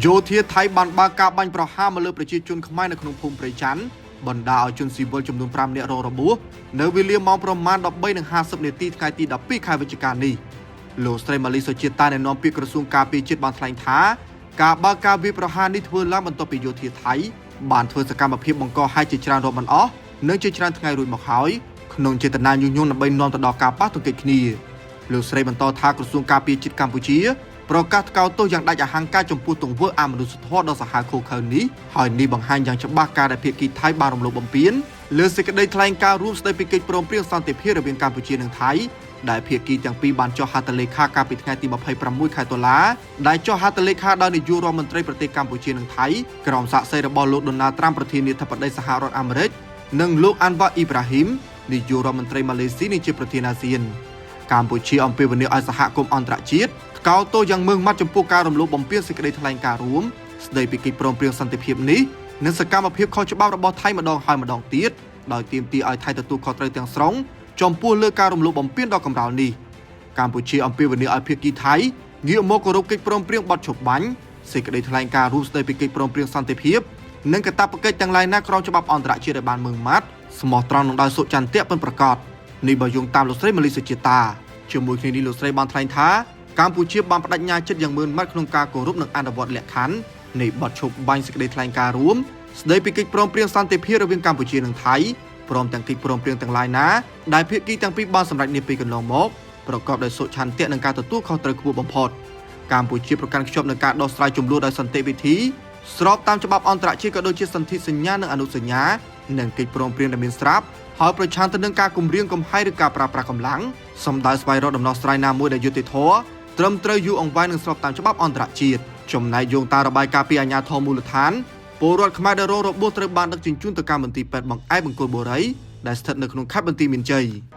យោធាថៃបានបើកការបាញ់ប្រហារមកលើប្រជាជនខ្មែរនៅក្នុងភូមិព្រៃច័ន្ទបណ្ដាលឲ្យជនស៊ីវិលចំនួន5នាក់រងរបួសនៅវេលាម៉ោងប្រមាណ13:50នាទីថ្ងៃទី12ខែវិច្ឆិកានេះលោកស្រីម៉ាលីសុជាតាអ្នកនាំពាក្យក្រសួងការពារជាតិបានថ្លែងថាការបើកការវាយប្រហារនេះធ្វើឡើងបន្ទាប់ពីយោធាថៃបានធ្វើសកម្មភាពបង្កហេតុជាច្រើនរាប់មិនអស់និងជាច្រើនថ្ងៃរួចមកហើយក្នុងចេតនាញុះញង់ដើម្បីនាំទៅដល់ការប៉ះទង្គិចគ្នាលោកស្រីបន្តថាក្រសួងការពារជាតិកម្ពុជាប្រកាសថ្កោលទោសយ៉ាងដាច់អហង្ការចំពោះទង្វើអមនុស្សធម៌ដ៏សាហាវឃោរឃៅនេះហើយនេះបង្ហាញយ៉ាងច្បាស់ការដែលភាគីថៃបានរំលោភបំពានលើសេចក្តីថ្លែងការណ៍រួមស្តីពីកិច្ចព្រមព្រៀងសន្តិភាពរវាងកម្ពុជានិងថៃដែលភាគីទាំងពីរបានចុះហត្ថលេខាកាលពីថ្ងៃទី26ខែតុលាដែលចុះហត្ថលេខាដោយនាយករដ្ឋមន្ត្រីប្រទេសកម្ពុជានិងថៃក្រោមសាក្សីរបស់លោកដូណាល់ត្រាំប្រធានាធិបតីសហរដ្ឋអាមេរិកនិងលោកអាន់វ៉ាអ៊ីប្រាហ៊ីមនាយករដ្ឋមន្ត្រីម៉ាឡេស៊ីនិងជាប្រធានអាស៊ានកម្ពុជាអំពាវនាវឲ្យសហគមន៍អន្តរជាតិថ្កោលទោសយ៉ាងម៉ឺងម៉ាត់ចំពោះការរំលោភបំពានសេចក្តីថ្លែងការណ៍រួមស្តីពីកិច្ចព្រមព្រៀងសន្តិភាពនេះនិងសកម្មភាពខុសច្បាប់របស់ថៃម្ដងហើយម្ដងទៀតដោយទាមទារឲ្យថៃទទួលខុសត្រូវទាំងស្រុងចំពោះលើការរំលោភបំពានដ៏កម្រោលនេះកម្ពុជាអំពាវនាវឲ្យភាគីថៃងាកមកគោរពកិច្ចព្រមព្រៀងបទឈប់បាញ់សេចក្តីថ្លែងការណ៍រួមស្តីពីកិច្ចព្រមព្រៀងសន្តិភាពនិងកាតព្វកិច្ចទាំងឡាយណាក្រោមច្បាប់អន្តរជាតិឲ្យបានម៉ឺងម៉ាត់ស្មោះត្រង់នឹងដោយសុចន្ទៈពិតប្រាកដនេះបើយោងតាមលោកស្រីម៉ាលីសុជាតាជាមួយគ្នានេះលោកស្រីបានថ្លែងថាកម្ពុជាបានបដិញ្ញាចិត្តយ៉ាងម៉ឺងម៉ាត់ក្នុងការគោរពនិងអនុវត្តលក្ខខណ្ឌនៃបទឈប់បាញ់សេចក្តីថ្លែងការណ៍រួមស្តីពីកិច្ចព្រមព្រៀងសន្តិភាពរវាងកម្ពុជានិងថៃព្រមទាំងកិច្ចព្រមព្រៀងទាំងឡាយណាដែលភាគីទាំងពីរបានសម្រេចនាពេលកន្លងមកប្រកបដោយសុឆន្ទៈនិងការទទួលខុសត្រូវខ្ពស់បំផុតកម្ពុជាប្រកាន់ខ្ជាប់នឹងការដោះស្រាយជម្លោះដោយសន្តិវិធីស្របតាមច្បាប់អន្តរជាតិក៏ដូចជាសន្ធិសញ្ញានិងអនុសញ្ញានិងកិច្ចព្រមព្រៀងដែលមានស្រាប់ហើយប្រឆាំងទៅនឹងការគំរាមកំហែងឬការប្រើប្រាស់កម្លាំងសម្ដៅស្វែងរកដំណោះស្រាយណាមួយដែលយុត្តិធម៌ត្រឹមត្រូវយូរអង្វែងនិងស្របតាមច្បាប់អន្តរជាតិចំណែកយោងតាមរបាយការណ៍ពីអាជ្ញាធរមូលដ្ឋានពលរដ្ឋខ្មែរដែលរងរបួសត្រូវបានដឹកជញ្ជូនទៅកាន់មន្ទីរពេទ្យបង្អែកបង្គោលបុរីដែលស្ថិតនៅក្នុងខេត្តបន្ទាយមានជ័យ។